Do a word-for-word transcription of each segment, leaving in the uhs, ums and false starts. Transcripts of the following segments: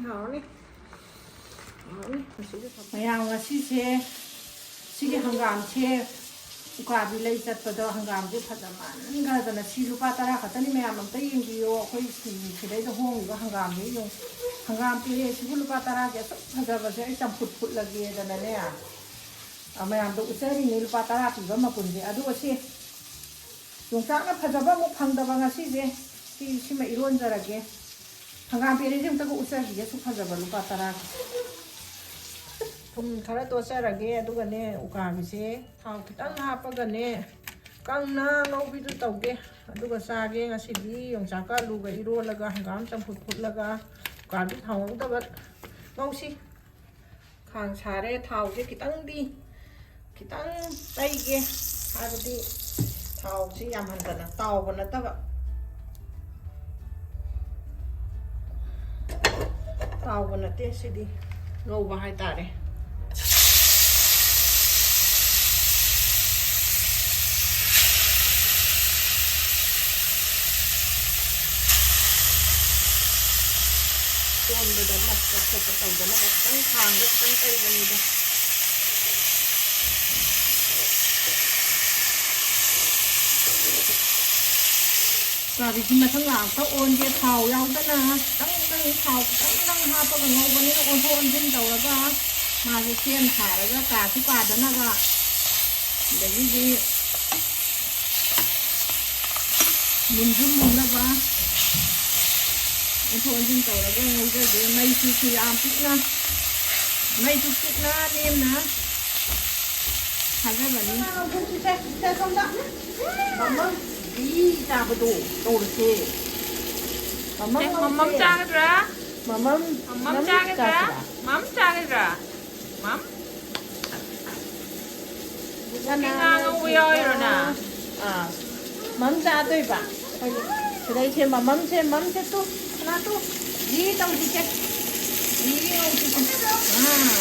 ꯍꯥꯎꯅꯤ, ꯍꯥꯎꯅꯤ꯫ ꯃꯁꯤꯁꯨ ꯊꯝ-, ꯃꯌꯥꯝ, ꯉꯁꯤꯁꯦ ꯁꯤꯒꯤ ꯍꯪꯒꯥꯝꯁꯦ ꯎꯀꯥꯕꯤ ꯂꯩ ꯆꯠꯄꯗ ꯍꯪꯒꯥꯝꯁꯦ ꯐꯖꯃꯟꯈ꯭ꯔꯗꯅ, ꯁꯤ ꯂꯨꯄꯥ ꯇꯔꯥ ꯈꯛꯇꯅꯤ꯫ ꯃꯌꯥꯝ ꯑꯝꯇ ꯌꯦꯡꯕꯤꯌꯣ, ꯑꯩꯈꯣꯏ ꯁꯤ-, ꯁꯤꯗꯩꯗ ꯍꯣꯡꯉꯤꯕ ꯍꯪꯒꯥꯝꯁꯦ ꯌꯦꯡꯉꯨ꯫ ꯍꯪꯒꯥꯝ ꯄꯤꯔꯛꯑꯦ, ꯁꯤꯕꯨ ꯂꯨꯄꯥ ꯇꯔꯥꯒꯤ ꯑꯁꯨꯛ ꯐꯖꯕꯁꯦ ꯑꯩ ꯆꯝꯐꯨꯠ ꯐꯨꯠꯂꯒꯦꯗꯅꯅꯦ꯫ ꯑ, ꯃꯌꯥꯝꯗꯣ ꯎꯠꯆꯔꯤꯅꯦ ꯂꯨꯄꯥ ꯇꯔꯥ ꯄꯤꯕ ꯃꯄꯨꯟꯁꯦ꯫ ꯑꯗꯨꯒ ꯁꯤ ꯌꯣꯡꯆꯥꯛꯅ ꯐꯖꯕ ꯑꯃꯨꯛ ꯐꯪꯗꯕ ꯉꯁꯤꯁꯦ꯫ ꯁꯤ, ꯁꯤꯃ ꯏꯔꯣꯟꯖꯔꯒꯦ꯫ ꯍꯪꯒꯥꯝ ꯄꯦꯔꯦꯁꯦ ꯑꯝꯇꯒ ꯎꯠꯆꯈꯤꯒꯦ, ꯑꯁꯨꯛ ꯐꯖꯕ ꯂꯨꯄꯥ ꯇꯔꯥꯒꯤ꯫ ꯊꯨꯝ ꯈꯔ ꯇꯣꯠꯆꯔꯒꯦ, ꯑꯗꯨꯒꯅꯦ, ꯎꯀꯥꯕꯤꯁꯦ ꯊꯥꯎ ꯈꯤꯇꯪ ꯍꯥꯞꯄꯒꯅꯦ, ꯀꯪꯅ ꯉꯧꯕꯤꯗꯨ ꯇꯧꯒꯦ꯫ ꯑꯗꯨꯒ ꯆꯥꯒꯦ꯫ ꯉꯁꯤꯗꯤ ꯌꯣꯡꯆꯥꯛꯀ ꯑꯂꯨꯒ ꯏꯔꯣꯜꯂꯒ, ꯍꯪꯒꯥꯝ ꯆꯝꯐꯨꯠ ꯐꯨꯠꯂꯒ, ꯎꯀꯥꯕꯤ ꯊꯥꯎ ꯉꯧꯗꯕ ꯉꯧꯁꯤ꯫ ꯈꯥꯡ ꯁꯥꯔꯦ꯫ ꯊꯥꯎꯁꯦ ꯈꯤꯇꯪꯗꯤ, ꯈꯤꯇꯪ ꯇꯩꯒꯦ꯫ ꯍꯥꯏꯕꯗꯤ ꯊꯥꯎꯁꯤ ꯌꯥꯝꯍꯟꯗꯅ, ꯇꯥꯎꯕ ꯅꯠꯇꯕ, ꯇꯥꯎꯕ ꯅꯠꯇꯦ ꯁꯤꯗꯤ, ꯉꯧꯕ ꯍꯥꯏꯇꯥꯔꯦ꯫ ꯀꯣꯟꯕꯗ ꯅꯞꯄ ꯈꯣꯠꯄ ꯇꯧꯗꯅꯕ ꯈꯤꯇꯪ ꯈꯥꯡꯗ ꯈꯤꯇꯪ ꯇꯩꯕꯅꯤꯗ꯫ ꯎꯀꯥꯕꯤꯁꯤ ꯃꯊꯪ ꯂꯥꯛꯇ ꯑꯣꯟꯒꯦ꯫ ꯊꯥꯎ ꯌꯥꯎꯗꯅ ꯈꯤꯇꯪꯗꯪ, ꯊꯥꯎ ꯈꯤꯇꯪꯗꯪ ꯍꯥꯞꯄꯒ ꯉꯧꯕꯅꯤꯅ, ꯑꯣꯟꯊꯣꯛ ꯑꯣꯟꯁꯤꯟ ꯇꯧꯔꯒ ꯃꯥꯁꯦ ꯁꯦꯝ ꯁꯥꯔꯒ ꯀꯥꯁꯨ ꯀꯥꯗꯅꯕ, ꯑꯗꯒꯤꯗꯤ ꯃꯨꯟꯁꯨ ꯃꯨꯟꯅꯕ ꯑꯣꯟꯊꯣꯛ ꯑꯣꯟꯁꯤꯟ ꯇꯧꯔꯒ ꯉꯧꯖꯒꯦ꯫ ꯃꯩꯁꯤꯁꯨ ꯌꯥꯝ ꯄꯤꯛꯅ, ꯃꯩꯁꯨ ꯄꯤꯛꯅ ꯅꯦꯝꯅ ꯊꯥꯖꯕꯅꯤ꯫ ꯁꯦ, ꯁꯣꯝꯗ꯫ ꯃꯃꯝ ꯘꯤ ꯆꯥꯕꯗꯣ ꯇꯧꯔꯁꯦ꯫ ꯃꯃꯝ ꯁꯦ, ꯃꯃꯝ ꯉꯧꯁꯦ꯫ ꯆꯥꯒꯗ꯭ꯔꯥ? ꯃꯃꯝ, ꯃꯃꯝ ꯃꯃꯝ ꯆꯥꯒꯗ꯭ꯔꯥ? ꯆꯥꯁꯤꯔꯥ? ꯃꯃꯝ ꯆꯥꯒꯗ꯭ꯔꯥ? ꯃꯝ? ꯉꯥ ꯉꯧꯕ ꯌꯥꯎꯔꯤꯔꯣ ꯅꯪ? ꯑꯥ, ꯃꯝ ꯆꯥꯗꯣꯏꯕ꯫ ꯑꯩꯈꯣꯏꯅ ꯁꯤꯗꯩꯁꯦ ꯃꯃꯝꯁꯦ, ꯃꯝꯁꯦ ꯇꯨ, ꯁꯅꯥ ꯇꯨ, ꯘꯤ ꯇꯧꯁꯤꯁꯦ꯫ ꯘꯤ ꯉꯧꯁꯤꯁꯦ꯫ ꯑꯥ꯫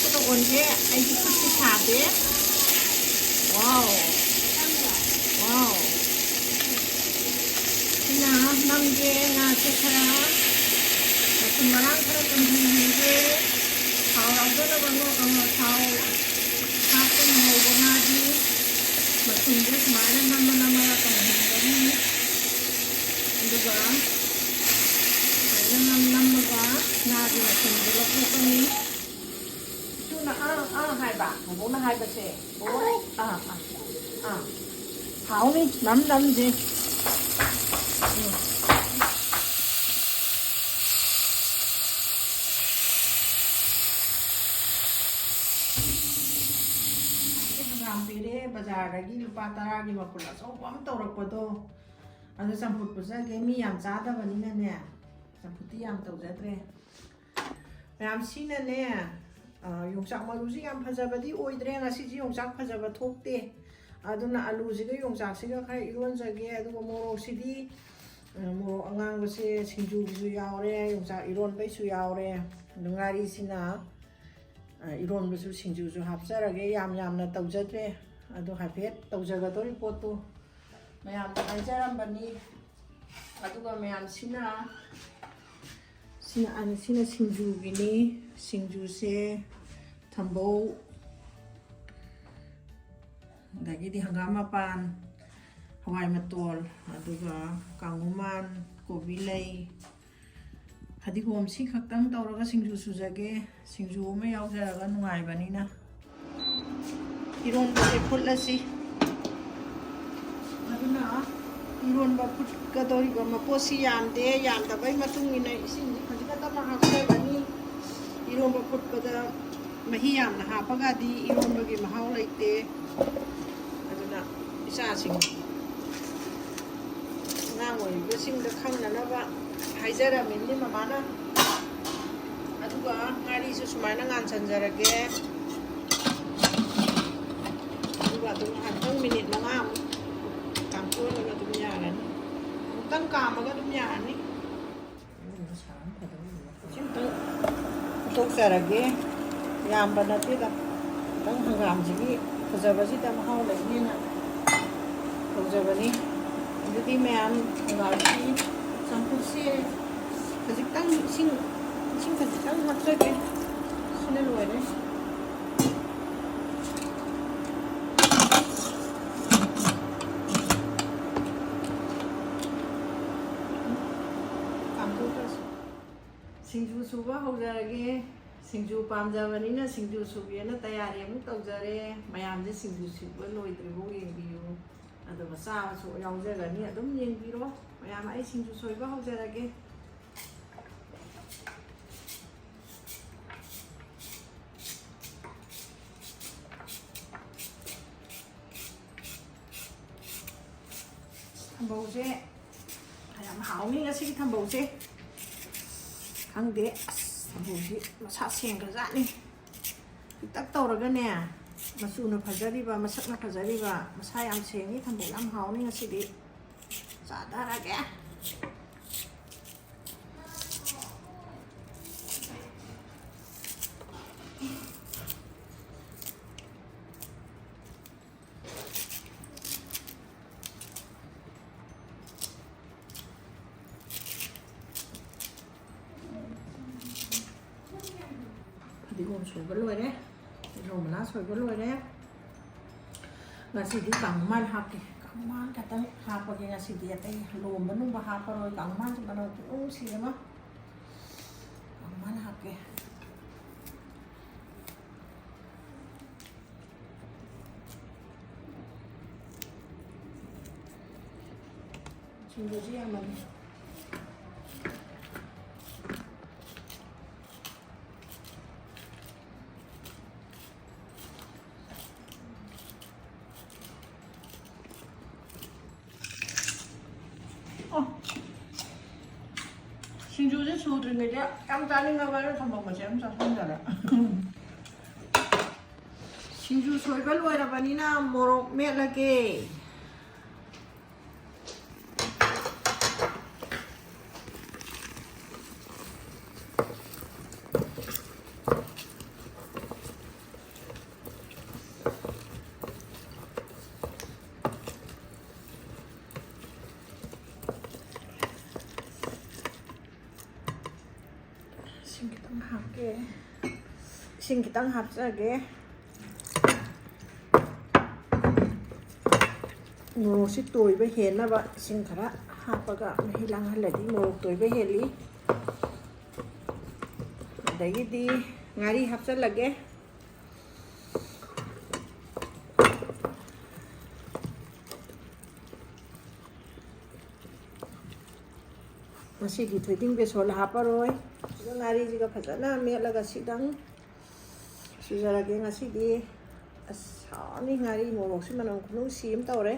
ꯈꯨꯠꯅ ꯑꯣꯟꯒꯦ, ꯑꯩꯗꯤ ꯈꯨꯠꯇꯤ ꯁꯥꯗꯦ꯫ ꯋꯥꯎ꯫ ꯋꯥꯎ꯫ ꯁꯤꯅ ꯊꯝꯒꯦ꯫ ꯉꯥꯁꯦ ꯈꯔ ꯃꯆꯨꯝ ꯃꯔꯥꯡ ꯈꯔ ꯀꯪꯍꯟꯍꯟꯒꯦ꯫ ꯊꯥꯎ ꯌꯥꯎꯗꯅꯕ ꯉꯧ-, ꯊꯥꯎ ꯍꯥꯞꯇꯅ ꯉꯧꯕ ꯉꯥꯗꯤ ꯃꯆꯨꯝꯁꯦ ꯁꯨꯃꯥꯏꯅ ꯅꯝꯃ ꯅꯝꯃꯒ ꯀꯪꯍꯟꯒꯅꯤ꯫ ꯑꯗꯨꯒ ꯁꯨꯃꯥꯏꯅ ꯅꯝ ꯅꯝꯃꯒ ꯉꯥꯒꯤ ꯃꯆꯨꯝꯁꯦ ꯂꯧꯊꯣꯛꯀꯅꯤ꯫ ꯏꯇꯨꯅ ꯑꯥ, ꯑꯥ ꯍꯥꯏꯕ, ꯕꯣꯕꯣꯛꯅ ꯍꯥꯏꯕꯁꯦ꯫ ꯕꯣꯕꯣꯛ, ꯑꯥ, ꯑꯥ, ꯑꯥ꯫ ꯍꯥꯎꯅꯤ, ꯅꯝ ꯅꯝꯁꯦ꯫ ꯎꯝ꯫ ꯍꯪꯒꯥꯝ ꯄꯤꯔꯦ, ꯕꯖꯥꯔꯗꯒꯤ ꯂꯨꯄꯥ ꯇꯔꯥꯒꯤ ꯃꯄꯨꯟ ꯑꯆꯧꯕ ꯑꯃ ꯇꯧꯔꯛꯄꯗꯣ꯫ ꯑꯗꯨ ꯆꯝꯐꯨꯠ ꯐꯨꯠꯆꯒꯦ, ꯃꯤ ꯌꯥꯝ ꯆꯥꯗꯕꯅꯤꯅꯅꯦ, ꯆꯝꯐꯨꯠꯇꯤ ꯌꯥꯝ ꯇꯧꯖꯗ꯭ꯔꯦ꯫ ꯃꯌꯥꯝ ꯁꯤꯅꯅꯦ, ꯑ, ꯌꯣꯡꯆꯥꯛ ꯃꯔꯨꯁꯤ ꯌꯥꯝ ꯐꯖꯕꯗꯤ ꯑꯣꯏꯗ꯭ꯔꯦ, ꯉꯁꯤꯁꯤ ꯌꯣꯡꯆꯥꯛ ꯐꯖꯕ ꯊꯣꯛꯇꯦ꯫ ꯑꯗꯨꯅ ꯑꯂꯨꯁꯤꯒ ꯌꯣꯡꯆꯥꯛꯁꯤꯒ ꯈꯔ ꯏꯔꯣꯟꯖꯒꯦ, ꯑꯗꯨꯒ ꯃꯣꯔꯣꯛꯁꯤꯗꯤ, ꯑ, ꯃꯣꯔꯣꯛ ꯑꯉꯥꯡꯕꯁꯦ ꯁꯤꯡꯖꯨꯒꯤꯁꯨ ꯌꯥꯎꯔꯦ, ꯌꯣꯡꯆꯥꯛ ꯏꯔꯣꯟꯕꯩꯁꯨ ꯌꯥꯎꯔꯦ꯫ ꯑꯗꯨ ꯉꯥꯔꯤꯁꯤꯅ, ꯑ, ꯏꯔꯣꯟꯕꯁꯨ ꯁꯤꯡꯖꯨꯁꯨ ꯍꯥꯞꯆꯔꯒꯦ, ꯌꯥꯝ ꯌꯥꯝꯅ ꯇꯧꯖꯗ꯭ꯔꯦ꯫ ꯑꯗꯨ ꯍꯥꯏꯐꯦꯠ ꯇꯧꯖꯒꯗꯧꯔꯤ ꯄꯣꯠꯇꯨ ꯃꯌꯥꯝꯗ ꯍꯥꯏꯖꯔꯝꯕꯅꯤ꯫ ꯑꯗꯨꯒ ꯃꯌꯥꯝꯁꯤꯅ, ꯁꯤꯅ, ꯑ, ꯁꯤꯅ ꯁꯤꯡꯖꯨꯒꯤꯅꯤ꯫ ꯁꯤꯡꯖꯨꯁꯦ ꯊꯝꯕꯧ, ꯑꯗꯒꯤꯗꯤ ꯍꯪꯒꯥꯝ ꯃꯄꯥꯟ, ꯍꯋꯥꯏ ꯃꯇꯣꯜ, ꯑꯗꯨꯒ ꯀꯥꯡꯉꯨꯃꯥꯟ, ꯀꯣꯕꯤ ꯂꯩ, ꯐꯗꯤꯒꯣꯝ, ꯁꯤ ꯈꯛꯇꯪ ꯇꯧꯔꯒ ꯁꯤꯡꯖꯨ ꯁꯨꯖꯒꯦ꯫ ꯁꯤꯡꯖꯨ ꯑꯃ ꯌꯥꯎꯖꯔꯒ ꯅꯨꯡꯉꯥꯏꯕꯅꯤꯅ꯫ ꯏꯔꯣꯟꯕꯁꯦ ꯐꯨꯠꯂꯁꯤ꯫ ꯑꯗꯨꯅ ꯏꯔꯣꯟꯕ ꯐꯨꯠꯀꯗꯧꯔꯤꯕ ꯃꯄꯣꯠꯁꯤ ꯌꯥꯝꯗꯦ, ꯌꯥꯝꯗꯕꯩ ꯃꯇꯨꯡ ꯏꯟꯅ ꯏꯁꯤꯡꯁꯤ ꯈꯖꯤꯛ ꯈꯛꯇꯃꯛ ꯍꯥꯞꯆꯒꯅꯤ꯫ ꯏꯔꯣꯟꯕ ꯐꯨꯠꯄꯗ ꯃꯍꯤ ꯌꯥꯝꯅ ꯍꯥꯞꯄꯒꯗꯤ ꯏꯔꯣꯟꯕꯒꯤ ꯃꯍꯥꯎ ꯂꯩꯇꯦ꯫ ꯑꯗꯨꯅ ꯏꯆꯥꯁꯤꯡ, ꯑꯉꯥꯡ ꯑꯣꯏꯔꯤꯕꯁꯤꯡꯗ ꯈꯪꯅꯅꯕ ꯍꯥꯏꯖꯔꯝꯃꯤꯅꯤ ꯃꯃꯥꯅ꯫ ꯑꯗꯨꯒ ꯉꯥꯔꯤꯁꯨ ꯁꯨꯃꯥꯏꯅ ꯉꯥꯟꯁꯟꯖꯔꯒꯦ꯫ ꯑꯗꯨꯒ ꯑꯗꯨꯝ ꯉꯥꯏꯍꯥꯛꯇꯪ ꯃꯤꯅꯤꯠ ꯃꯉꯥꯃꯨꯛ ꯀꯥꯝꯊꯣꯛꯍꯜꯂꯒ ꯑꯗꯨꯝ ꯌꯥꯔꯅꯤ꯫ ꯑꯃꯨꯛꯇꯪ ꯀꯥꯝꯃꯒ ꯑꯗꯨꯝ ꯌꯥꯔꯅꯤ꯫ ꯁꯤ ꯑꯃꯨꯛꯇꯪ ꯐꯨꯠꯇꯣꯛꯆꯔꯒꯦ꯫ ꯌꯥꯝꯕ ꯅꯠꯇꯦꯗ, ꯈꯤꯇꯪ ꯍꯪꯒꯥꯝꯁꯤꯒꯤ ꯐꯖꯕꯁꯤꯗ ꯃꯍꯥꯎ ꯂꯩꯅꯦꯅ ꯇꯧꯖꯕꯅꯤ꯫ ꯑꯗꯨꯗꯤ ꯃꯌꯥꯝ ꯍꯪꯒꯥꯝꯁꯤ ꯁꯦ ꯈꯖꯤꯛꯇꯪ ꯏꯁꯤꯡ, ꯏꯁꯤꯡ ꯈꯖꯤꯛꯇꯪ ꯍꯥꯞꯆꯒꯦ꯫ ꯁꯤꯅ ꯂꯣꯏꯔꯦ꯫ ꯀꯥꯝꯊꯣꯛꯈ꯭ꯔꯁꯤ꯫ ꯁꯤꯡꯖꯨ ꯁꯨꯕ ꯍꯧꯖꯔꯒꯦ꯫ ꯁꯤꯡꯖꯨ ꯄꯥꯝꯖꯕꯅꯤꯅ ꯁꯤꯡꯖꯨ ꯁꯨꯒꯦꯅ ꯇꯌꯥꯔꯤ ꯑꯃꯨꯛ ꯇꯧꯖꯔꯦ꯫ ꯃꯌꯥꯝꯁꯦ ꯁꯤꯡꯖꯨ ꯁꯨꯕ ꯂꯣꯏꯗ꯭ꯔꯤꯐꯥꯎ ꯌꯦꯡꯕꯤꯌꯨ꯫ ꯑꯗꯨꯒ ꯆꯥꯕꯁꯨ ꯌꯥꯎꯖꯒꯅꯤ꯫ ꯑꯗꯨꯝ ꯌꯦꯡꯕꯤꯔꯣ ꯃꯌꯥꯝ꯫ ꯑꯩ ꯁꯤꯡꯖꯨ ꯁꯣꯏꯕ ꯍꯧꯖꯔꯒꯦ꯫ ꯊꯝꯕꯧꯁꯦ ꯌꯥꯝ ꯍꯥꯎꯅꯤ ꯉꯁꯤꯒꯤ ꯊꯝꯕꯧꯁꯦ꯫ ꯈꯪꯗꯦ, ꯑꯁ, ꯊꯝꯕꯧꯁꯤ ꯃꯁꯥ ꯁꯦꯡꯈ꯭ꯔꯖꯥꯠꯅꯤ꯫ ꯄꯤꯛꯇꯛ ꯇꯧꯔꯒꯅꯦ, ꯃꯆꯨꯅ ꯐꯖꯔꯤꯕ, ꯃꯁꯛꯅ ꯐꯖꯔꯤꯕ, ꯃꯁꯥ ꯌꯥꯝ ꯁꯦꯡꯉꯤ꯫ ꯊꯝꯕꯧ ꯌꯥꯝ ꯍꯥꯎꯅꯤ ꯉꯁꯤꯗꯤ꯫ ꯆꯥꯊꯔꯒꯦ꯫ ꯐꯗꯤꯒꯣꯝ ꯁꯣꯏꯕ ꯂꯣꯏꯔꯦ꯫ ꯇꯤꯜꯍꯧ ꯃꯅꯥ ꯁꯣꯏꯕ ꯂꯣꯏꯔꯦ꯫ ꯉꯁꯤꯗꯤ ꯀꯥꯡꯃꯥꯟ ꯍꯥꯞꯀꯦ꯫ ꯀꯥꯡꯃꯥꯟ ꯈꯛꯇꯪ ꯍꯥꯞꯄꯒꯦ ꯉꯁꯤꯗꯤ꯫ ꯑꯇꯩ ꯂꯣꯝꯕ ꯅꯨꯡꯕ ꯍꯥꯞꯄꯔꯣꯏ꯫ ꯀꯥꯡꯃꯥꯟꯁꯤ ꯃꯅꯝ ꯈꯨꯅꯨꯡꯁꯤ ꯑꯃ꯫ ꯀꯥꯡꯃꯥꯟ ꯍꯥꯞꯀꯦ꯫ ꯁꯤꯡꯖꯨꯁꯤ ꯌꯥꯝꯃꯜꯂꯦ꯫ ꯑꯣ, ꯁꯤꯡꯖꯨꯁꯦ ꯁꯨꯗ꯭ꯔꯤꯉꯩꯗ ꯌꯥꯝ ꯆꯥꯅꯤꯡꯉꯕꯅ ꯊꯝꯃꯝꯕꯁꯦ ꯌꯥꯝ ꯆꯥꯁꯤꯟꯖꯔꯦ꯫ ꯁꯤꯡꯖꯨ ꯁꯣꯏꯕ ꯂꯣꯏꯔꯕꯅꯤꯅ ꯃꯣꯔꯣꯛ ꯃꯦꯠꯂꯒꯦ꯫ ꯏꯁꯤꯡ ꯈꯤꯇꯪ ꯍꯥꯞꯀꯦ꯫ ꯏꯁꯤꯡ ꯈꯤꯇꯪ ꯍꯥꯞꯆꯒꯦ꯫ ꯃꯣꯔꯣꯛꯁꯤ ꯇꯣꯏꯕ ꯍꯦꯟꯅꯕ ꯏꯁꯤꯡ ꯈꯔ ꯍꯥꯞꯄꯒ ꯃꯍꯤ ꯂꯥꯡꯍꯜꯂꯗꯤ ꯃꯣꯔꯣꯛ ꯇꯣꯏꯕ ꯍꯦꯜꯂꯤ꯫ ꯑꯗꯒꯤꯗꯤ ꯉꯥꯔꯤ ꯍꯥꯞꯆꯜꯂꯒꯦ꯫ ꯉꯁꯤꯗꯤ ꯊꯣꯏꯗꯤꯡ ꯕꯦꯁꯣꯟ ꯍꯥꯞꯄꯔꯣꯏ꯫ ꯑꯗꯨꯒ ꯉꯥꯔꯤꯁꯤꯒ ꯐꯖꯅ ꯃꯦꯠꯂꯒ ꯁꯤꯗꯪ ꯁꯨꯖꯔꯒꯦ ꯉꯁꯤꯗꯤ꯫ ꯑꯁ, ꯍꯥꯎꯔꯅꯤ꯫ ꯉꯥꯔꯤ ꯃꯣꯔꯣꯛꯁꯤ ꯃꯅꯝ ꯈꯨꯅꯨꯡꯁꯤ ꯑꯃ ꯇꯧꯔꯦ꯫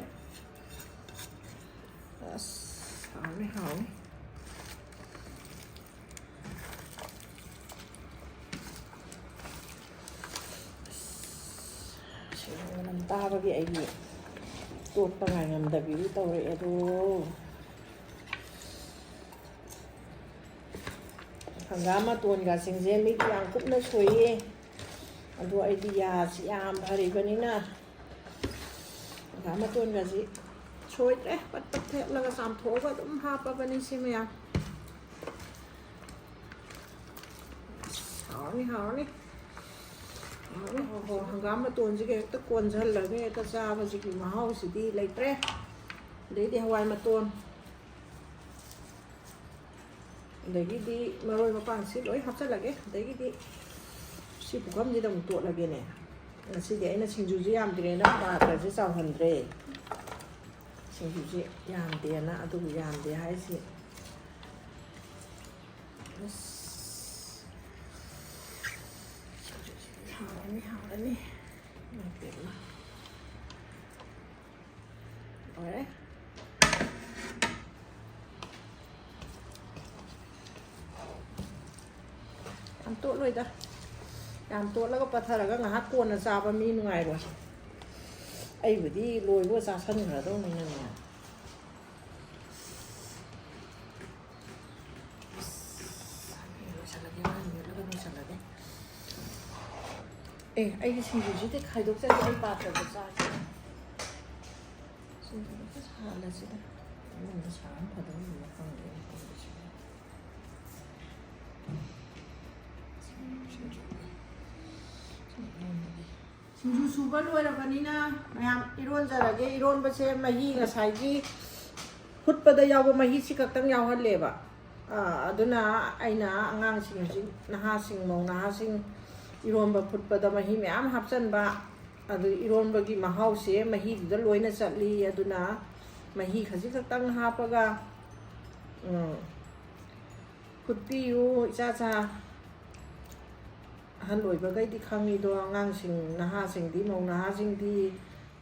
ꯑꯁ, ꯍꯥꯎꯔꯅꯤ, ꯍꯥꯎꯔꯅꯤ꯫ ꯁꯤꯡ ꯃꯅꯝ ꯇꯥꯕꯒꯤ ꯑꯩꯒꯤ ꯇꯣꯠꯄ ꯉꯥꯏ ꯉꯝꯗꯕꯤꯗꯨ ꯇꯧꯔꯛꯑꯦ ꯑꯗꯣ꯫ ꯍꯪꯒꯥꯝ ꯃꯇꯣꯟꯒꯁꯤꯡꯁꯦ ꯃꯤꯗꯤ ꯌꯥꯝ ꯀꯨꯞꯅ ꯁꯣꯏꯌꯦ꯫ ꯑꯗꯣ ꯑꯩꯗꯤ ꯌꯥꯁꯤ ꯌꯥꯝ ꯐꯔꯤꯕꯅꯤꯅ ꯍꯪꯒꯥꯝ ꯃꯇꯣꯟꯒꯁꯤ ꯁꯣꯏꯗ꯭ꯔꯦ꯫ ꯄꯠ ꯄꯠ ꯊꯦꯠꯂꯒ ꯆꯥꯝꯊꯣꯛꯑꯒ ꯑꯗꯨꯝ ꯍꯥꯞꯄꯕꯅꯤ ꯁꯤ ꯃꯌꯥꯝ꯫ ꯍꯥꯎꯔꯅꯤ, ꯍꯥꯎꯔꯅꯤ꯫ ꯍꯥꯎꯔꯅꯤ꯫ ꯍꯣ, ꯍꯣ, ꯍꯪꯒꯥꯝ ꯃꯇꯣꯟꯁꯤꯒ ꯍꯦꯛꯇ ꯀꯣꯟꯁꯤꯜꯂꯒ ꯍꯦꯛꯇ ꯆꯥꯕꯁꯤꯒꯤ ꯃꯍꯥꯎꯁꯤꯗꯤ ꯂꯩꯇ꯭ꯔꯦ꯫ ꯑꯗꯩꯗꯤ ꯍꯋꯥꯏ ꯃꯇꯣꯟ꯫ ꯑꯗꯒꯤꯗꯤ ꯃꯔꯣꯏ ꯃꯄꯥꯡꯁꯤ ꯂꯣꯏ ꯍꯥꯞꯆꯤꯜꯂꯒꯦ꯫ ꯑꯗꯒꯤꯗꯤ ꯁꯤ ꯄꯨꯈꯝꯁꯤꯗ ꯑꯃꯨꯛ ꯇꯣꯠꯂꯒꯦꯅꯦ꯫ ꯉꯁꯤꯗꯤ ꯑꯩꯅ ꯁꯤꯡꯖꯨꯁꯤ ꯌꯥꯝꯗ꯭ꯔꯦꯅ ꯄꯥꯇ꯭ꯔꯁꯦ ꯆꯥꯎꯍꯟꯗ꯭ꯔꯦ꯫ ꯁꯤꯡꯖꯨꯁꯤ ꯌꯥꯝꯗꯦꯅ, ꯑꯗꯨꯕꯨ ꯌꯥꯝꯗꯦ ꯍꯥꯏꯁꯤ꯫ ꯑꯁ, ꯁꯤꯡꯖꯨꯁꯤ ꯍꯥꯎꯔꯅꯤ, ꯍꯥꯎꯔꯅꯤ꯫ ꯏꯃꯥꯏ ꯄꯦꯝꯃ꯫ ꯂꯣꯏꯔꯦ꯫ ꯌꯥꯝ ꯇꯣꯠꯂꯣꯏꯗ꯫ ꯌꯥꯝ ꯇꯣꯠꯂꯒ ꯄꯠꯊꯔꯒ ꯉꯥꯏꯍꯥꯛ ꯀꯣꯟꯅ ꯆꯥꯕ ꯃꯤ ꯅꯨꯡꯉꯥꯏꯔꯣꯏ꯫ ꯑꯩꯕꯨꯗꯤ ꯂꯣꯏꯕꯒ ꯆꯥꯁꯟꯈ꯭ꯔꯗꯧꯅꯤꯅꯅꯦ꯫ ꯑꯁ, ꯂꯣꯏꯁꯜꯂꯒꯦ, ꯃꯥꯏ ꯃꯦꯠꯂꯒ ꯂꯣꯏꯁꯜꯂꯒꯦ꯫ ꯑꯦ, ꯑꯩꯒꯤ ꯁꯤꯡꯖꯨꯁꯤꯗꯤ ꯈꯥꯏꯗꯣꯛꯆꯒꯦ, ꯑꯩ ꯄꯥꯇ꯭ꯔꯗ ꯆꯥꯒꯦ꯫ ꯁꯤꯡꯖꯨꯁꯦ ꯁꯥꯍꯜꯂꯁꯤꯗ꯫ ꯏꯃꯨꯡꯗ ꯁꯥꯕꯅ ꯐꯗꯧꯔꯤꯕ꯭ꯔꯥ ꯈꯪꯗꯦ ꯑꯩꯅ ꯇꯧꯔꯤꯁꯤꯕꯨ꯫ ꯁꯤꯡꯖꯨ ꯁꯨꯕ ꯂꯣꯏꯔꯕꯅꯤꯅ ꯃꯌꯥꯝ ꯏꯔꯣꯟꯖꯔꯒꯦ꯫ ꯏꯔꯣꯟꯕꯁꯦ ꯃꯍꯤ ꯉꯁꯥꯏꯒꯤ ꯐꯨꯠꯄꯗ ꯌꯥꯎꯕ ꯃꯍꯤꯁꯤ ꯈꯛꯇꯪ ꯌꯥꯎꯍꯜꯂꯦꯕ꯫ ꯑꯥ, ꯑꯗꯨꯅ ꯑꯩꯅ ꯑꯉꯥꯡꯁꯤꯡ, ꯍꯧꯖꯤꯛ ꯅꯍꯥꯁꯤꯡ, ꯃꯧ ꯅꯍꯥꯁꯤꯡ ꯏꯔꯣꯟꯕ ꯐꯨꯠꯄꯗ ꯃꯍꯤ ꯃꯌꯥꯝ ꯍꯥꯞꯆꯟꯕ, ꯑꯗꯨ ꯏꯔꯣꯟꯕꯒꯤ ꯃꯍꯥꯎꯁꯦ ꯃꯍꯤꯗꯨꯗ ꯂꯣꯏꯅ ꯆꯠꯂꯤ꯫ ꯑꯗꯨꯅ ꯃꯍꯤ ꯈꯖꯤꯛ ꯈꯛꯇꯪ ꯍꯥꯞꯄꯒ, ꯎꯝ, ꯐꯨꯠꯄꯤꯌꯨ꯫ ꯏꯆꯥ ꯆꯥ ꯑꯍꯜ ꯑꯣꯏꯕꯈꯩꯗꯤ ꯈꯪꯉꯤꯗꯣ, ꯑꯉꯥꯡꯁꯤꯡ, ꯅꯍꯥꯁꯤꯡꯗꯤ, ꯃꯧ ꯅꯍꯥꯁꯤꯡꯗꯤ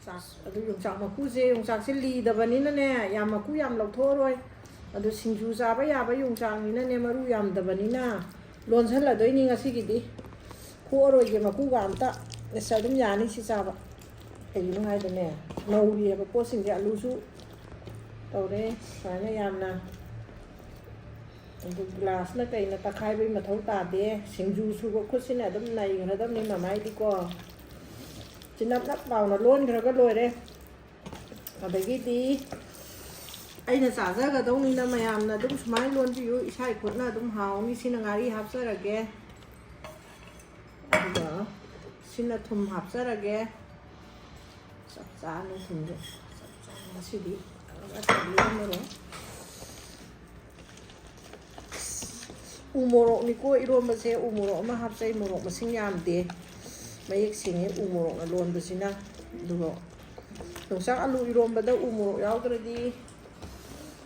ꯆꯥꯛ, ꯑꯗꯨ ꯌꯣꯡꯆꯥꯛ ꯃꯀꯨꯁꯦ, ꯌꯣꯡꯆꯥꯛꯁꯦ ꯂꯤꯗꯕꯅꯤꯅꯅꯦ, ꯌꯥꯝ ꯃꯀꯨ ꯌꯥꯝ ꯂꯧꯊꯣꯛꯑꯔꯣꯏ꯫ ꯑꯗꯨ ꯁꯤꯡꯖꯨ ꯆꯥꯕ ꯌꯥꯕ ꯌꯣꯡꯆꯥꯛꯅꯤꯅꯅꯦ, ꯃꯔꯨ ꯌꯥꯝꯗꯕꯅꯤꯅ ꯂꯣꯟꯁꯜꯂꯗꯣꯏꯅꯤ ꯉꯁꯤꯒꯤꯗꯤ꯫ ꯈꯣꯛꯑꯔꯣꯏꯒꯦ ꯃꯀꯨꯒ ꯑꯝꯇ꯫ ꯑꯁ, ꯑꯗꯨꯝ ꯌꯥꯅꯤ ꯁꯤ ꯆꯥꯕ꯫ ꯀꯩꯒꯤꯅꯣ ꯍꯥꯏꯗꯅꯦ, ꯅꯧꯔꯤꯑꯕ ꯄꯣꯠꯁꯤꯡꯁꯦ, ꯑꯂꯨꯁꯨ ꯇꯧꯔꯦ ꯁꯨꯃꯥꯏꯅ ꯌꯥꯝꯅ꯫ ꯑꯗꯨ ꯒ꯭ꯂꯥꯁꯅ ꯀꯩꯅ ꯇꯛꯈꯥꯏꯕꯩ ꯃꯊꯧ ꯇꯥꯗꯦ꯫ ꯁꯤꯡꯖꯨ ꯁꯨꯕ ꯈꯨꯠꯁꯤꯅ ꯑꯗꯨꯝ ꯅꯩꯈ꯭ꯔꯗꯕꯅꯤ ꯃꯃꯥꯏꯗꯤꯀꯣ꯫ ꯆꯤꯅꯞ ꯅꯞ ꯂꯥꯎꯅ ꯂꯣꯟꯈ꯭ꯔꯒ ꯂꯣꯏꯔꯦ꯫ ꯑꯗꯒꯤꯗꯤ ꯑꯩꯅ ꯆꯥꯖꯒꯗꯧꯅꯤꯅ ꯃꯌꯥꯝꯅ ꯑꯗꯨꯝ ꯁꯨꯃꯥꯏꯅ ꯂꯣꯟꯕꯤꯌꯨ꯫ ꯏꯁꯥ ꯈꯨꯠꯅ ꯑꯗꯨꯝ ꯍꯥꯎꯅꯤ꯫ ꯁꯤꯅ ꯉꯥꯔꯤ ꯍꯥꯞꯆꯔꯒꯦ꯫ ꯑꯗꯨꯒ ꯁꯤꯅ ꯊꯨꯝ ꯍꯥꯞꯆꯔꯒꯦ꯫ ꯆꯞ ꯆꯥꯅ ꯊꯨꯝꯁꯦ꯫ ꯆꯞ ꯆꯥꯅ ꯉꯁꯤꯗꯤ ꯐꯖꯅ ꯊꯣꯡꯕꯤꯔꯝꯃꯔꯣꯏ꯫ ꯎ ꯃꯣꯔꯣꯛꯅꯤꯀꯣ ꯏꯔꯣꯝꯕꯁꯦ꯫ ꯎ ꯃꯣꯔꯣꯛ ꯑꯃ ꯍꯥꯞꯆꯩ꯫ ꯃꯣꯔꯣꯛ ꯃꯁꯤꯡ ꯌꯥꯝꯗꯦ꯫ ꯃꯌꯦꯛ ꯁꯦꯡꯉꯦ꯫ ꯎ ꯃꯣꯔꯣꯛꯅ ꯂꯣꯟꯕꯁꯤꯅ꯫ ꯑꯗꯨꯒ ꯌꯣꯡꯆꯥꯛ ꯑꯂꯨ ꯏꯔꯣꯝꯕꯗ ꯎ ꯃꯣꯔꯣꯛ ꯌꯥꯎꯗ꯭ꯔꯗꯤ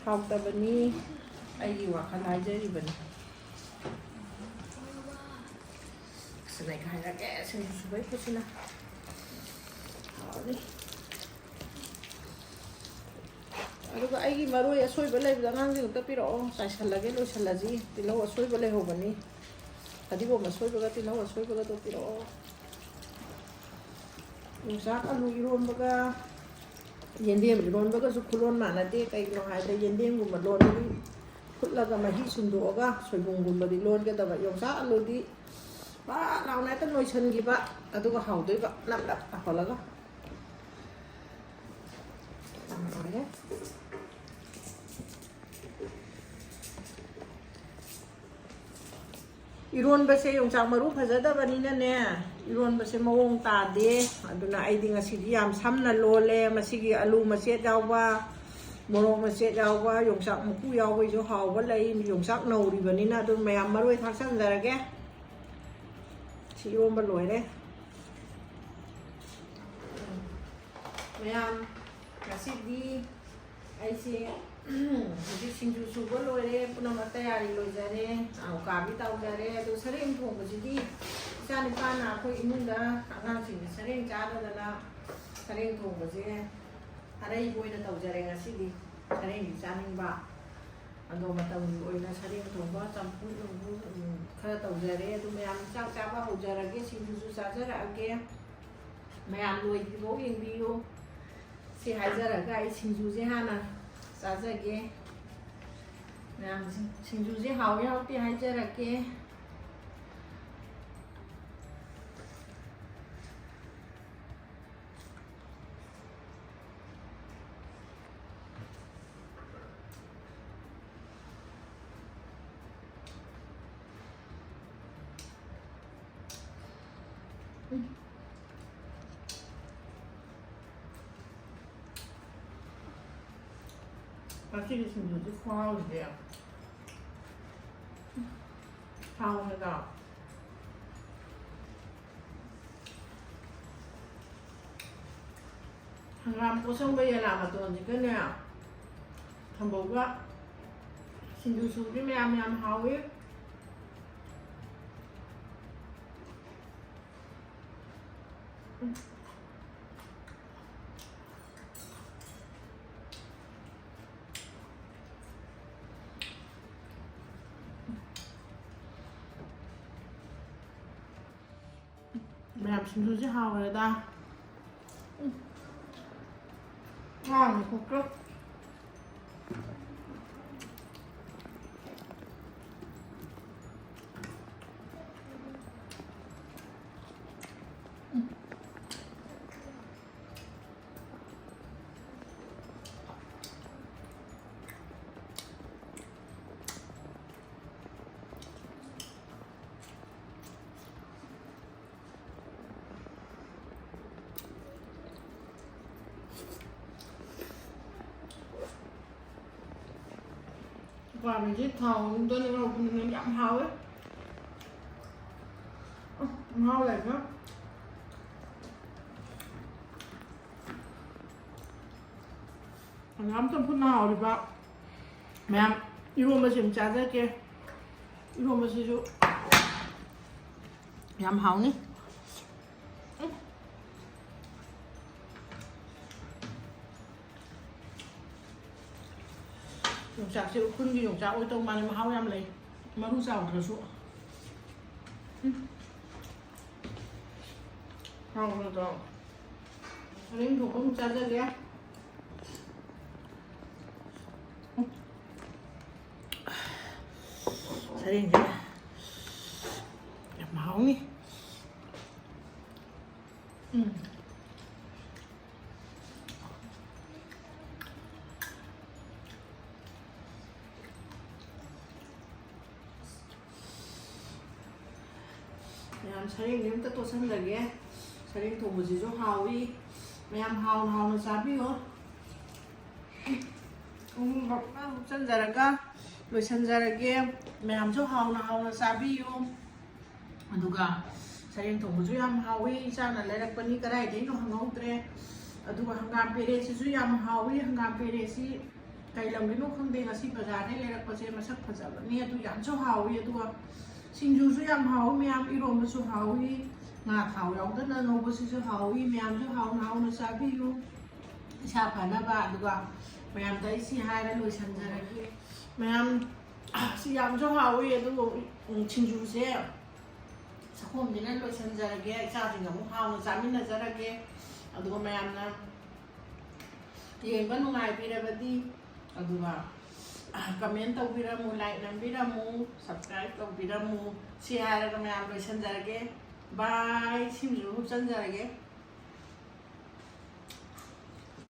ꯍꯥꯎꯇꯕꯅꯤ꯫ ꯑꯩꯒꯤ ꯋꯥꯈꯜ ꯍꯥꯏꯖꯔꯤꯕꯅꯤ꯫ ꯑꯁ, ꯅꯩꯈꯥꯏꯔꯒꯦ ꯁꯤꯡꯖꯨ ꯁꯨꯕꯩ ꯈꯨꯠꯁꯤꯅ꯫ ꯍꯥꯎꯔꯅꯤ꯫ ꯑꯗꯨꯒ ꯑꯩꯒꯤ ꯃꯔꯣꯏ ꯑꯁꯣꯏꯕ ꯂꯩꯕꯗꯣ ꯑꯉꯥꯡꯁꯤꯡ ꯑꯝꯇ ꯄꯤꯔꯛꯑꯣ꯫ ꯆꯥꯏꯁꯜꯂꯒꯦ, ꯂꯣꯏꯁꯜꯂꯁꯤ꯫ ꯇꯤꯜꯍꯧ ꯑꯁꯣꯏꯕ ꯂꯩꯍꯧꯕꯅꯤ꯫ ꯐꯗꯤꯒꯣꯝ ꯑꯁꯣꯏꯕꯒ ꯇꯤꯜꯍꯧ ꯑꯁꯣꯏꯕꯒꯗꯣ ꯄꯤꯔꯛꯑꯣ꯫ ꯌꯣꯡꯆꯥꯛ ꯑꯂꯨ ꯏꯔꯣꯟꯕꯒ ꯌꯦꯟꯗꯦꯝ ꯏꯔꯣꯟꯕꯒꯁꯨ ꯈꯨꯂꯣꯟ ꯃꯥꯟꯅꯗꯦ꯫ ꯀꯩꯒꯤꯅꯣ ꯍꯥꯏꯕꯗ ꯌꯦꯟꯗꯦꯝꯒꯨꯝꯕ ꯂꯣꯟꯕꯗꯤ ꯐꯨꯠꯂꯒ ꯃꯍꯤ ꯁꯨꯝꯗꯣꯛꯑꯒ ꯁꯣꯏꯕꯨꯝꯒꯨꯝꯕꯗꯤ ꯂꯣꯟꯒꯗꯕ꯫ ꯌꯣꯡꯆꯥꯛ ꯑꯂꯨꯗꯤ ꯄꯥꯛ ꯂꯥꯎꯅ ꯍꯦꯛꯇ ꯅꯣꯏꯁꯟꯈꯤꯕ, ꯑꯗꯨꯒ ꯍꯥꯎꯗꯣꯏꯕ ꯅꯞ ꯅꯞ ꯇꯧꯍꯜꯂꯒ꯫ ꯂꯣꯏꯔꯦ꯫ ꯏꯔꯣꯟꯕꯁꯦ ꯌꯣꯡꯆꯥꯛ ꯃꯔꯨ ꯐꯖꯗꯕꯅꯤꯅꯅꯦ, ꯏꯔꯣꯟꯕꯁꯦ ꯃꯑꯣꯡ ꯇꯥꯗꯦ꯫ ꯑꯗꯨꯅ ꯑꯩꯗꯤ ꯉꯁꯤꯗꯤ ꯌꯥꯝ ꯁꯝꯅ ꯂꯣꯜꯂꯦ꯫ ꯃꯁꯤꯒꯤ ꯑꯂꯨ ꯃꯆꯦꯠ ꯌꯥꯎꯕ, ꯃꯣꯔꯣꯛ ꯃꯆꯦꯠ ꯌꯥꯎꯕ, ꯌꯣꯡꯆꯥꯛ ꯃꯀꯨ ꯌꯥꯎꯕꯩꯁꯨ ꯍꯥꯎꯕ ꯂꯩ, ꯌꯣꯡꯆꯥꯛ ꯅꯧꯔꯤꯕꯅꯤꯅ꯫ ꯑꯗꯨ ꯃꯌꯥꯝ ꯃꯔꯣꯏ ꯊꯥꯛꯆꯟꯖꯔꯒꯦ꯫ ꯁꯤ ꯏꯔꯣꯟꯕ ꯂꯣꯏꯔꯦ꯫ ꯃꯌꯥꯝ, ꯉꯁꯤꯗꯤ ꯑꯩꯁꯦ ꯍꯧꯖꯤꯛ ꯁꯤꯡꯖꯨ ꯁꯨꯕ ꯂꯣꯏꯔꯦ, ꯄꯨꯝꯅꯃꯛ ꯇꯌꯥꯔꯤ ꯂꯣꯏꯖꯔꯦ꯫ ꯑ, ꯎꯀꯥꯕꯤ ꯇꯥꯎꯖꯔꯦ꯫ ꯑꯗꯣ ꯁꯔꯦꯡ ꯊꯣꯡꯕꯁꯤꯗꯤ ꯏꯆꯥ ꯅꯨꯄꯥꯅ ꯑꯩꯈꯣꯏ ꯏꯃꯨꯡꯗ ꯑꯉꯥꯡꯁꯤꯡꯁꯦ ꯁꯔꯦꯡ ꯆꯥꯗꯗꯅ ꯁꯔꯦꯡ ꯊꯣꯡꯕꯁꯦ ꯑꯔꯩꯕ ꯑꯣꯏꯅ ꯇꯧꯖꯔꯦ ꯉꯁꯤꯗꯤ꯫ ꯁꯔꯦꯡꯗꯤ ꯆꯥꯅꯤꯡꯕ꯫ ꯑꯗꯣ ꯃꯇꯝꯒꯤ ꯑꯣꯏꯅ ꯁꯔꯦꯡ ꯊꯣꯡꯕ, ꯆꯝꯐꯨꯠ ꯅꯨꯡꯐꯨꯠ, ꯎꯝ, ꯈꯔ ꯇꯧꯖꯔꯦ꯫ ꯑꯗꯨ ꯃꯌꯥꯝ ꯆꯥꯛ ꯆꯥꯕ ꯍꯧꯖꯔꯒꯦ, ꯁꯤꯡꯖꯨꯁꯨ ꯆꯥꯖꯔꯛꯑꯒꯦ꯫ ꯃꯌꯥꯝ ꯂꯣꯏꯗ꯭ꯔꯤꯐꯥꯎ ꯌꯦꯡꯕꯤꯌꯨ꯫ ꯁꯤ ꯍꯥꯏꯖꯔꯒ ꯑꯩ ꯁꯤꯡꯖꯨꯁꯦ ꯍꯥꯟꯅ ꯆꯥꯖꯒꯦ꯫ ꯃꯌꯥꯝ ꯁꯤꯡ-, ꯁꯤꯡꯖꯨꯁꯦ ꯍꯥꯎꯏ ꯍꯥꯎꯇꯦ ꯍꯥꯏꯖꯔꯛꯀꯦ꯫ ꯉꯁꯤꯒꯤ ꯁꯤꯡꯖꯨꯁꯦ ꯈꯨꯍꯥꯎꯁꯤꯗꯤ ꯍꯥꯎꯅꯗ꯫ ꯍꯪꯒꯥꯝ ꯄꯣꯠꯁꯪꯕ ꯌꯦꯂꯥ ꯃꯇꯣꯟꯁꯤꯒꯅꯦ, ꯊꯝꯕꯧꯒ ꯁꯤꯡꯖꯨ ꯁꯨꯕꯗꯤ ꯃꯌꯥꯝ ꯌꯥꯝ ꯍꯥꯎꯋꯤ꯫ ꯃꯌꯥꯝ ꯁꯤꯡꯖꯨꯁꯦ ꯍꯥꯎꯔꯦꯗ꯫ ꯎꯝ꯫ ꯉꯥꯡꯕ ꯊꯣꯛꯇ꯭ꯔꯦ꯫ ꯄꯥꯝꯃꯤꯁꯦ ꯊꯥꯎ ꯃꯅꯨꯡꯗ ꯉꯧꯕꯅꯤꯅ ꯌꯥꯝ ꯍꯥꯎꯋꯦ꯫ ꯎꯝ, ꯃꯍꯥꯎ ꯂꯩꯕ꯫ ꯍꯪꯒꯥꯝ ꯆꯝꯐꯨꯠꯅ ꯍꯥꯎꯔꯤꯕ꯫ ꯃꯌꯥꯝ, ꯏꯔꯣꯝꯕꯁꯦ ꯑꯃꯨꯛ ꯆꯥꯖꯒꯦ꯫ ꯏꯔꯣꯝꯕꯁꯤꯁꯨ ꯌꯥꯝ ꯍꯥꯎꯅꯤ꯫ ꯎꯝ꯫ ꯌꯣꯡꯆꯥꯛꯁꯦ ꯎꯈ꯭ꯔꯨꯜꯒꯤ ꯌꯣꯡꯆꯥꯛ ꯑꯣꯏꯗꯧ ꯃꯥꯜꯂꯦ, ꯃꯍꯥꯎ ꯌꯥꯝ ꯂꯩ꯫ ꯃꯔꯨ ꯆꯥꯎꯗ꯭ꯔꯁꯨ꯫ ꯎꯝ꯫ ꯍꯥꯎꯕꯗꯣ꯫ ꯁꯔꯦꯡ ꯊꯣꯡꯕ ꯑꯃꯨꯛ ꯆꯥꯖꯒꯦ꯫ ꯎꯝ꯫ ꯁꯔꯦꯡꯁꯦ ꯌꯥꯝ ꯍꯥꯎꯅꯤ꯫ ꯎꯝ꯫ ꯃꯌꯥꯝ, ꯁꯔꯦꯡꯁꯦ ꯑꯝꯇ ꯇꯣꯠꯁꯟꯖꯒꯦ꯫ ꯁꯔꯦꯡ ꯊꯣꯡꯕꯁꯤꯁꯨ ꯍꯥꯎꯏ꯫ ꯃꯌꯥꯝ ꯍꯥꯎꯅ ꯍꯥꯎꯅ ꯆꯥꯕꯤꯌꯨ꯫ ꯎꯝ, ꯍꯥꯞꯆꯟꯖꯔꯒ ꯂꯣꯏꯁꯟꯖꯔꯒꯦ꯫ ꯃꯌꯥꯝꯁꯨ ꯍꯥꯎꯅ ꯍꯥꯎꯅ ꯆꯥꯕꯤꯌꯨ꯫ ꯑꯗꯨꯒ ꯁꯔꯦꯡ ꯊꯣꯡꯕꯁꯨ ꯌꯥꯝ ꯍꯥꯎꯏ, ꯏꯆꯥꯅ ꯂꯩꯔꯛꯄꯅꯤ, ꯀꯗꯥꯏꯗꯩꯅꯣ ꯈꯪꯍꯧꯗ꯭ꯔꯦ꯫ ꯑꯗꯨꯒ ꯍꯪꯒꯥꯝ ꯄꯦꯔꯦꯁꯤꯁꯨ ꯌꯥꯝ ꯍꯥꯎꯏ꯫ ꯍꯪꯒꯥꯝ ꯄꯦꯔꯦꯁꯤ ꯀꯩ ꯂꯝꯒꯤꯅꯣ ꯈꯪꯗꯦ, ꯉꯁꯤ ꯕꯖꯥꯔꯗꯩ ꯂꯩꯔꯛꯄꯁꯦ꯫ ꯃꯁꯛ ꯐꯖꯕꯅꯤ, ꯑꯗꯨ ꯌꯥꯝꯁꯨ ꯍꯥꯎꯏ꯫ ꯑꯗꯨꯒ ꯁꯤꯡꯖꯨꯁꯨ ꯌꯥꯝ ꯍꯥꯎꯏ ꯃꯌꯥꯝ, ꯏꯔꯣꯝꯕꯁꯨ ꯍꯥꯎꯏ, ꯉꯥ ꯊꯥꯎ ꯌꯥꯎꯗꯅ ꯉꯧꯕꯁꯤꯁꯨ ꯍꯥꯎꯏ꯫ ꯃꯌꯥꯝꯁꯨ ꯍꯥꯎꯅ ꯍꯥꯎꯅ ꯆꯥꯕꯤꯌꯨ꯫ ꯏꯁꯥ ꯐꯅꯕ꯫ ꯑꯗꯨꯒ ꯃꯌꯥꯝꯗ ꯑꯩ ꯁꯤ ꯍꯥꯏꯔ ꯂꯣꯏꯁꯟꯖꯔꯒꯦ꯫ ꯃꯌꯥꯝ, ꯁꯤ ꯌꯥꯝꯁꯨ ꯍꯥꯎꯏ꯫ ꯑꯗꯨꯕꯨ, ꯎꯝ, ꯁꯤꯡꯖꯨꯁꯦ ꯆꯥꯛꯈꯣꯝꯁꯤꯅ ꯂꯣꯏꯁꯟꯖꯔꯒꯦ꯫ ꯏꯆꯥꯁꯤꯡꯒ ꯑꯃꯨꯛ ꯍꯥꯎꯅ ꯆꯥꯃꯤꯟꯅꯖꯔꯒꯦ꯫ ꯑꯗꯨꯒ ꯃꯌꯥꯝꯅ ꯌꯦꯡꯕ ꯅꯨꯡꯉꯥꯏꯕꯤꯔꯕꯗꯤ, ꯑꯗꯨꯒ, ꯑ, comment ꯇꯧꯕꯤꯔꯝꯃꯨ, like ꯅꯝꯕꯤꯔꯝꯃꯨ, subscribe ꯇꯧꯕꯤꯔꯝꯃꯨ꯫ ꯁꯤ ꯍꯥꯏꯔꯒ ꯃꯌꯥꯝ ꯂꯣꯏꯁꯟꯖꯔꯒꯦ꯫ Bye꯫ ꯁꯤꯡꯖꯨ ꯍꯨꯞꯆꯟꯖꯔꯒꯦ꯫